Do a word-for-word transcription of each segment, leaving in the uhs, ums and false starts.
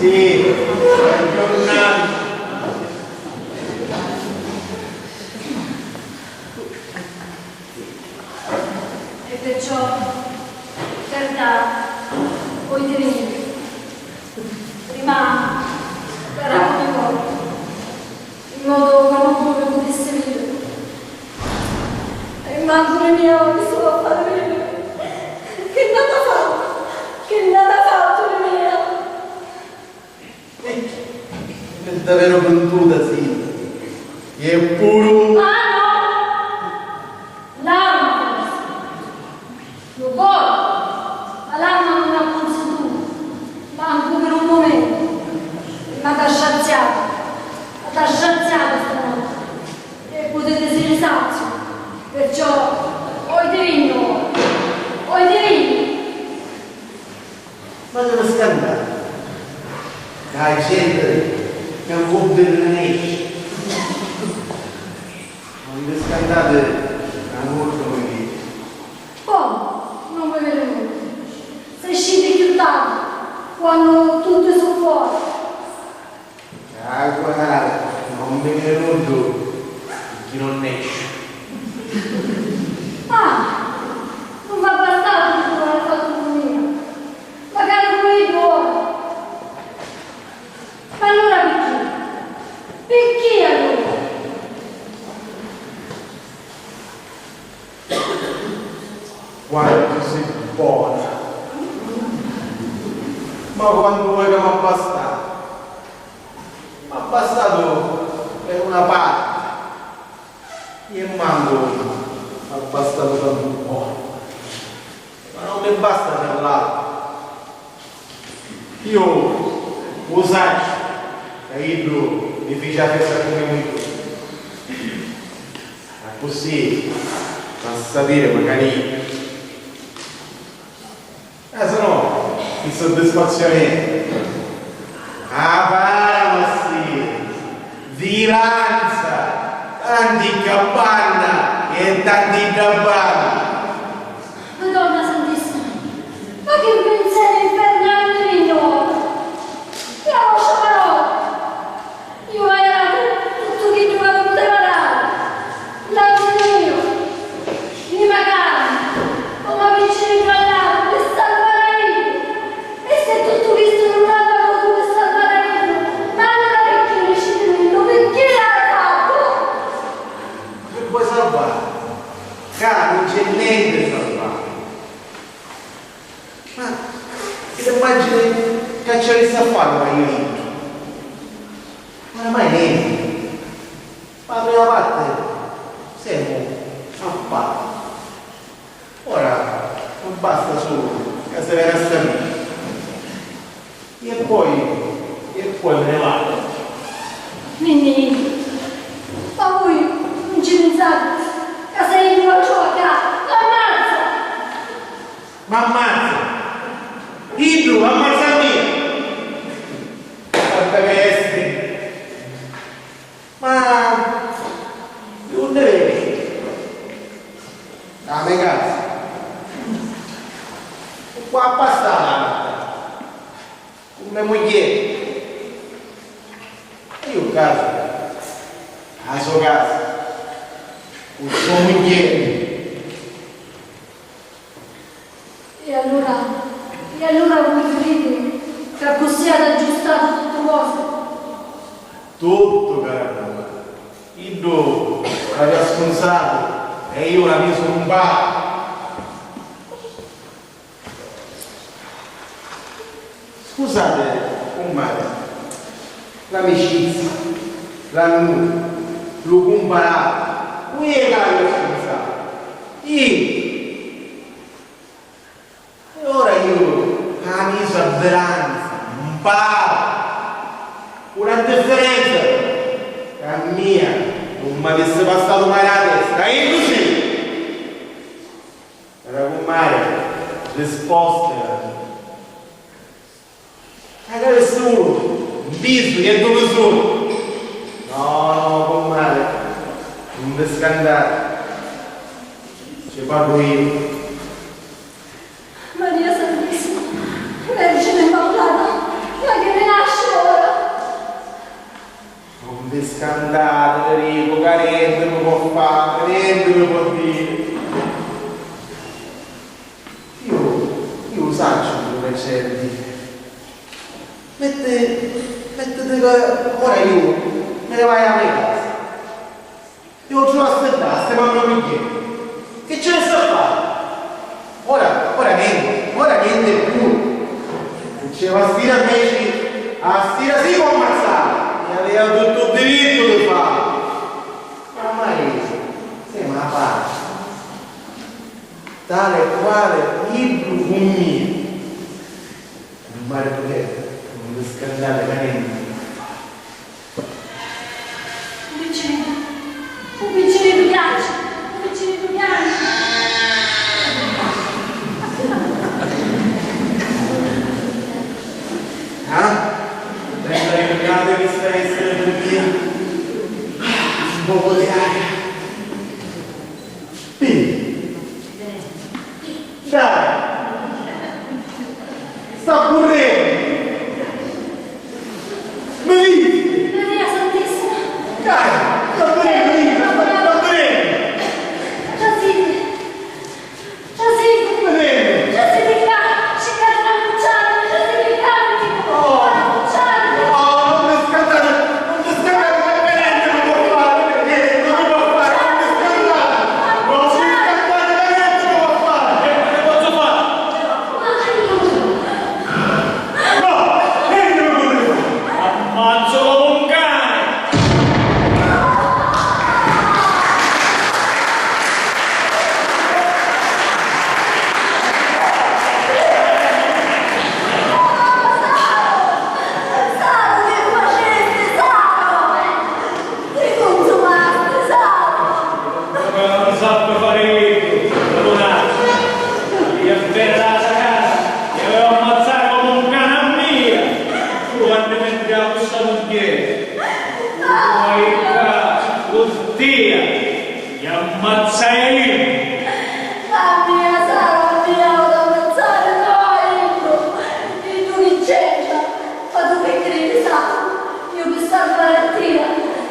Sì, è giornata. E perciò, carità, voi tenere, prima, caramu di voi, in modo ca mancu vi putissi vidiri. E mancu li mia mi stava a fari vidiri. Chi nn'hata fattu? Chi nn'hata fattu li mia? È daveru cuntuta, sì. E puru. Ah, no! L'arma, forsi. Lu cori, ma l'arma nun ha cunsentutu, mancu pi un mumentu. E m'hata straziatu, m'hata straziatu stanotti. E putiti essiri saziu, perciò, oi ti vinnu, oi ti vinnu. Ma nun scantate, ca a genti ca vu viri nesci. Nun vi scantate ca nuddu mi vidi. Comu? Nun mi viri nuddu? S'è sciti cchiù tardi, quannu tutti su fora. Ah, guarda, non mi viri nuddu chi non nesci. Ah, non va bastatu che tu hai fatto con mia. Magari pure io. Ma allora perché? Perché allora? Quantu si bona! Ma quantu voi ca m'ha bastatu? M'ha bastatu per una parte e mancu m'ha bastatu tantu bona, ma non mi basta per l'altra. Io u sacciu ca iddu mi fici a festa cu me mugghieri. Accussì fa sapiri macari. Eh, se no, chi soddisfazioni è? Ah, para, massì! Viranza! Tanti ca banna e tanti da banna! Madonna Santissima, ma chi pinseri infernali mi vinnu ora? E a vostra parola? Iu haiu datu tuttu chiddu ca mi puteva dari. L'angiu miu, ni macari, comu a picciriddhu all'aria, pi salvari a iddu. E si tuttu chistu nun l'ha valutu pi salvari a iddu, ma allura picchì nesci di iddu? Picchì l'hai fattu? Chi vuoi salvari? Ccà nun c'è nenti di salvari. Ma chi t'immaggini ca ci avissi a fari ora iu iddu? Oramai nenti. Ma la prima parti semu a pari. Ora mi basta sulu ca si veni a sapiri. E poi, e poi mi ne vaiu. Ninnì, ma vui nun ci pinsati ca si iddu a trova ccà, l'ammazza! M'ammazza! Iddu ammazza a mia! Quanta ca esti! Ma di unni veni? A me casa. Cu a passata cu me mugghieri. E iu casa, a so casa, cu so mugghieri. E allura, e allura vui cridiri ca accussì hatu aggiustatu tuttu cosi? Tuttu, cara mia. Iddu l'avia scunzatu e iu l'ha misu un bar. Scusate, cummari, l'amicizia, l'amuri, lu cumparatu, cu è ca l'avia scunzatu? Iddu! E ora iu hâ misu a viranza, un paru, cu la differenza ca a mia nun m'avissi passatu mai dâ testa, e iddu sì! Cara cummari, risposta era mia. Ca c'avissi unu mbisu e ddu misuru. No, no, cummari, nun vi scantati, ci parru iu. Maria Santissima, Vergine Immaculata, ma chi mi lasci? Scantate, vi dicu, ca nenti mi pò fari, nenti mi pò diri. Iu, iu u sacciu chiddu ca c'è a diri. Metti, mettiti ca ora iu mi ni vaiu a me casa. Iu u truvasti ddà, a sti mamma migghieri. Chi ci avessi a fari? Ora, ora nenti, ora nenti e puru. Diceva a stira inveci, a stira sì cu ammazzava, e aveva tuttu u dirittu di fari. Oramai semu a pari, tali e quali iddu cu mia. Cumpari Pudeddu, nun vi scannati ca nenti. U picciriddu, u picciriddu piangi, u picciriddu piangi. Ah? Bella jurnata chi sta essiri pi mia. Un pocu di aria. Pi. Dai! Sta burrennu! Mi visti? Maria Santissima! Dai! Sta burrennu, Rita, sta, sta burrennu! Trasiti! Trasiti! Mi veni! Trasiti ccà! Ci cadi na cucciata! Trasiti ccà, vi dicu! Oh! Na cucciata! Oh, non mi scaldare! Non mi scaldare! Niente non può fare! Niente non può fare! Non mi scaldare! Non mi scaldare! Niente non può fare! Niente non posso fare! No! Niente non posso fare! Ammazzo come un cane! Saru, chi facisti, Saru? Ti cunzumasti, Saru! Ma non sappi fari iddu, Lunazzu. Io a viri la casa, mi aveva ammazzari comu un cani a mia. Quannu mi tirau sta mugghieri. Poi ccà, cu tia, ti ammazzai a iddu. A mia, Saru, a mia, haiu da ammazzari, no a iddu. Iddu chi c'entra? Ma tu chi cridi, Saru? Iu pi sarvari a tia,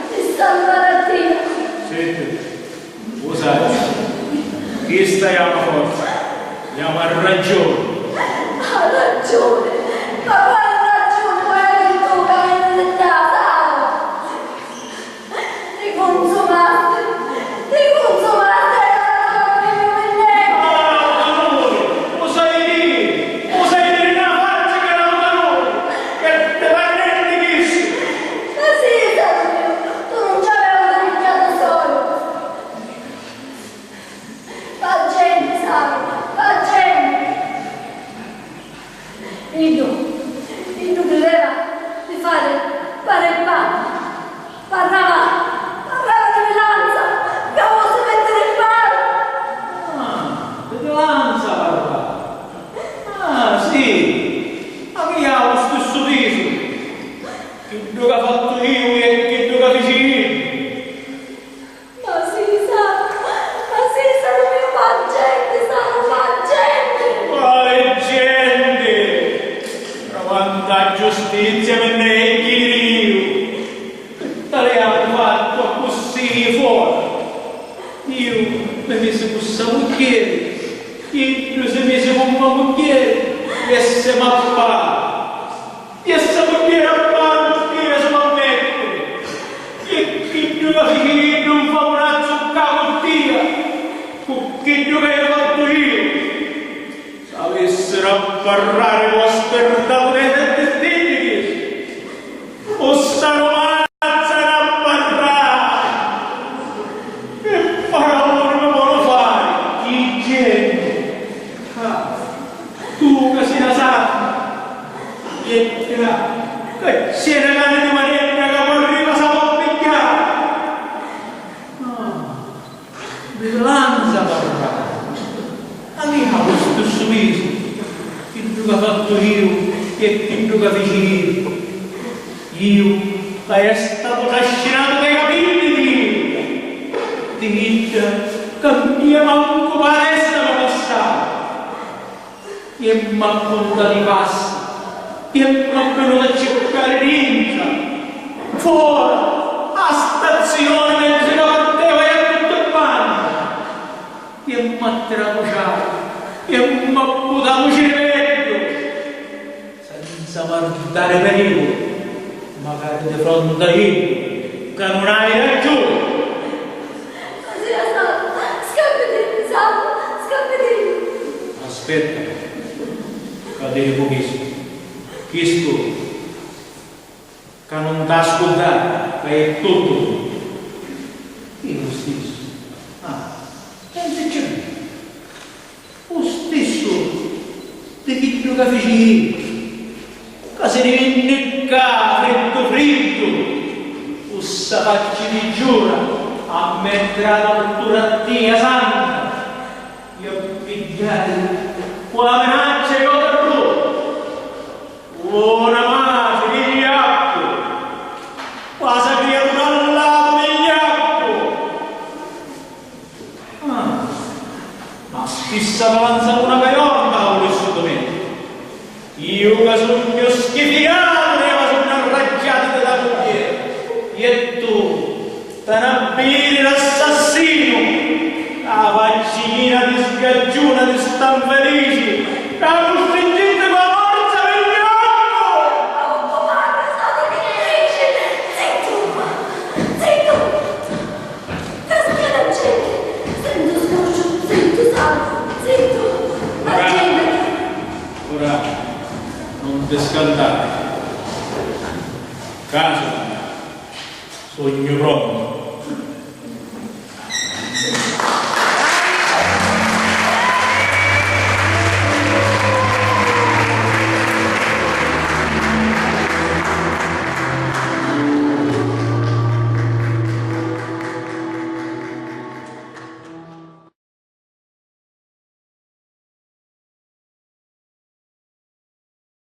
pi sarvari a tia. Senti, u sacciu, chista è a me forza, è a me ragiuni. A ragiuni? Ma quali ragiuni? Quali tu ca veni di ddà, Saru? Ti cunzumasti, ti cunzumasti e ora non ti pigghiu pi nenti. Ah, u sai diri, u sai diri nna facci ca era un valuri, che ti parrenti chistu. Ma sì, Saru miu, tu non ci avevi di pigghiari solu. Fa genti, Saru, fa genti. Iddu, iddu crideva di fari pari e pani. Parrava, parrava di vilanza, ca vusi mettiri paru. Ah, di vilanza parrava. Ah, sì, avia lu stissu pisu. Chiddu ca fattu iu e chiddu ca fici iddu. Ma sì, Saru, ma sì, Saru miu, fa genti, Saru, fa genti! Quali genti? Davanti a giustizia mi nni haiu a jiri iu. Talianu fattu accussì fora. Iu mi misi cu ssa mugghieri, iddu si misi cu me mugghieri e semu a pari. E ssa mugghieri a pari cu tia si va a mettiri. E chiddu ca fici iddu un favurazzu ccà cu tia, cu chiddu ca haiu fattu iu. S'avissiru a parrari vostri datu dei setti stinni chisti, u sta rumanza n'ha parrari. Che parauni mi voli fari, chi genti! Ah, tu ca si na santa, e tirà, ca c'è na gana di manedda ca poi arriva sa può pigghiari. Ah, vigilanza parrà. Avia lu stissu pisu, chiddu ca fattu iu e chiddu ca fici iu. Iu ca haiu statu trascinatu ca i capiddi di idda, di idda ca mia mancu pa la testa mi passava, e m'ha cuntatu i passi, e m'ha vinutu a circari dintra, fora, A stazioni mentri ca parteva e a tutti quanti, e m'attirà lu ciaru, e m'apputà lu ciriveddu, senza vardari periculu, macari di fronti a iddu, ca nun hai raggiuni. Masia Santa, scappitinni, Santa, scappitinni. Aspetta, ca ti dicu chistu. Chistu ca nun t'ha ascuddari, ca è tuttu. Iu stissu. Ah, pensici. U stissu di chiddu ca fici ieri, ca si ni vinni ccà friddu friddu, cu ssa facci di giura, a mettiri a tortura a tia, Santa, e a pigghiari cu la minaccia e lu terruri. Una matri di gliappu, quasi criatura allatu di gliappu. Ah, ma stissa avanza una caiorma, o Gesù mio. Iu ca sugnu schifiatu, e ma sugnu arraggiatu di la mugghieri. E tu, T'ha na biri d'assassinu, a faccina di sgaggiuna di sta nfelici, ca custringitti cu a forza di gliappu! Zittu! Zittu! Casca d'accenti! Sentu scorciu! Zittu, Sal! Zittu! Ora, ora non ti scantare. Caso, sognu prontu.